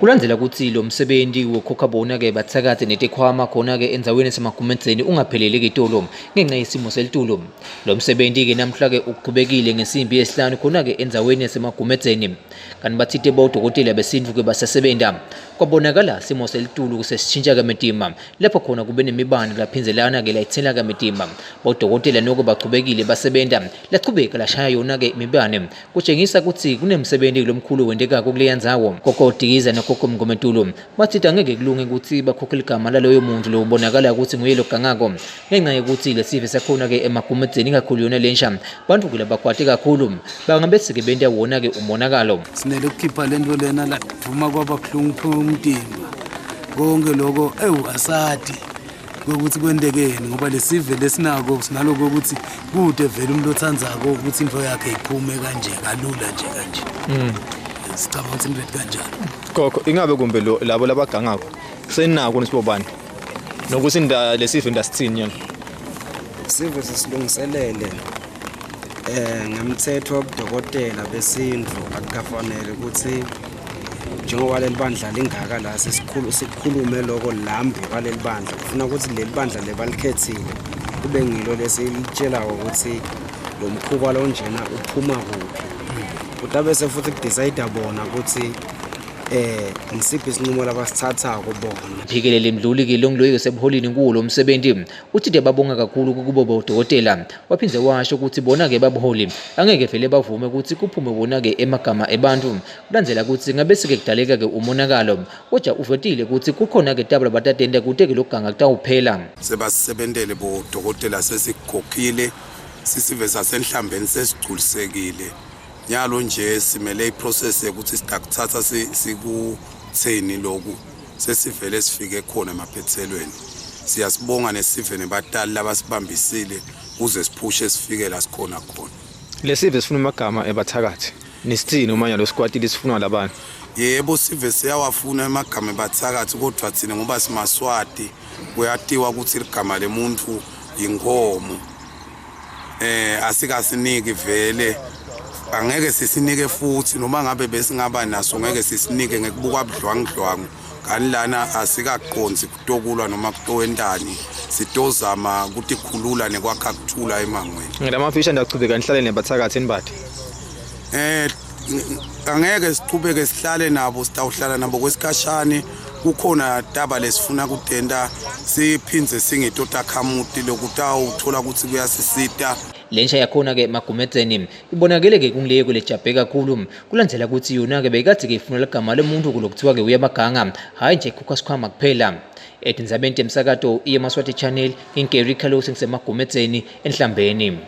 Kulandzela kutsi lo msebenti wokukhokha bona-ke batsakatsi netikhwama khona-ke endzaweni yaseMagumedzeni ungapheleli kitolo ngenca yesimo selitulu. Lo msebenti-ke namhla-ke uqhubekile ngesimbi yesihlanu khona-ke endzaweni yaseMagumedzeni. Kanti batsite bodokotela besintfu-ke basasebenta. Kwabonakala simo selitulu sesishintsha kamatima lapho khona kube nemibane laphindzelana-ke layitsela kamatima. Bodokotela noko bachubekile basebenta lachubeka lashaya yona-ke imibane kutshengisa kutsi kunemsebenti lomkhulu wentekako kuleya ndzawo. Gogo Dikiza noGogo Mngometulu bathi angeke kulunge kutsi bakhokhe ligama laloyo muntu lobonakala kutsi nguye logangako ngenca yekutsi lesive sakhona-ke eMagumedzeni ikakhulu yona lensha bantfu-ke labakwati kakhulu bangabese-ke benta wona-ke umonakalo. Sinele ukukhipha lento lena laduma kwaba buhlungu umtimba konke lokho ewu asati kokuthi kwentekeni ngoba lesive lesinako sinaloko ukuthi kude vele umuntu othandzako ukuthi into yakhe iphume kanje kalula nje kanje. Sicabanga ukuthi into kanjalo. Gogo, ingabe kumbe lo labo labagangako senako nisibobani nokuthi inda lesive ndasithini yona? Sive sesilungiselele ngemthetho wobudokotela besintu akukafanele ukuthi njengoba leli bandla lingaka la sesikhulu sikhulume lokho lambi kwaleli bandla kufuna ukuthi leli bandla lebalikhethile kube ngilo lesilitshelako ukuthi lo mkhuba lo njena uphuma kuphi, kodwa bese futhi kudecide bona ukuthi ngisiphi isinqumo labasithathako bona. Mphikeleli Mdluli-ke longiloyo sebuholini kuwo lo msebenti uthi babonga kakhulu kubo bodokotela, waphindze washo ukuthi bona-ke babuholi angeke vele bavume ukuthi kuphume wona-ke emagama ebantfu kulandzela kutsi ngabe sike kudaleka-ke umonakalo, kodwa uvetile kutsi kukhona-ke tabo labatatenta kute-ke lokuganga kutawuphela. Sebasisebentele bodokotela, sesikukhokhile sisive sasenhlambeni, sesigculisekile. Nyalo nje simele iprocess yokuthi sidakuthatha sikutheni lokhu sesivele sifike khona emaphethelweni. Siyasibonga nesive nebatali labasibambisile kuze siphushe sifike la sikhona khona. Lesive sifuna amagama ebathakathi, nisithini uma nyalo sikwatile sifunwa labantu? Yebo, sive siyawafuna emagama ebathakathi, kodwa thina ngoba simaswati kuyatiwa ukuthi ligama lemuntu yinkomo, asikasiniki vele, angeke sisinike futhi noma ngabe besingaba naso ngeke sisinike ngekubuka budlwangudlwangu. Kanti lana asikaqondzi kutokulwa noma kutowentani, sitozama kutikhulula nekwakha kuthula emangweni. Ngilamafisha ndachubeka nihlale nebathakathi nibade? Angeke sichubeke sihlale nabo, sitawuhlala nabo kwesikhashane. Kukhona taba lesifuna kutenta siphindze singetotakhamuti lokutawuthola ukuthi kuyasisita. Lensha yakhona-ke Magumedzeni ibonakele-ke kungileyo lejabhe kakhulu kulandzela kutsi yona-ke beyikadze-ke ifuna ligama lemuntu lokuthiwa-ke uyamaganga hhayi nje kukhokha sikhwama kuphela. Etindzabeni temsakato iyeMaswati Channel, nginguGary Carlos ngiseMagumedzeni eNhlambeni.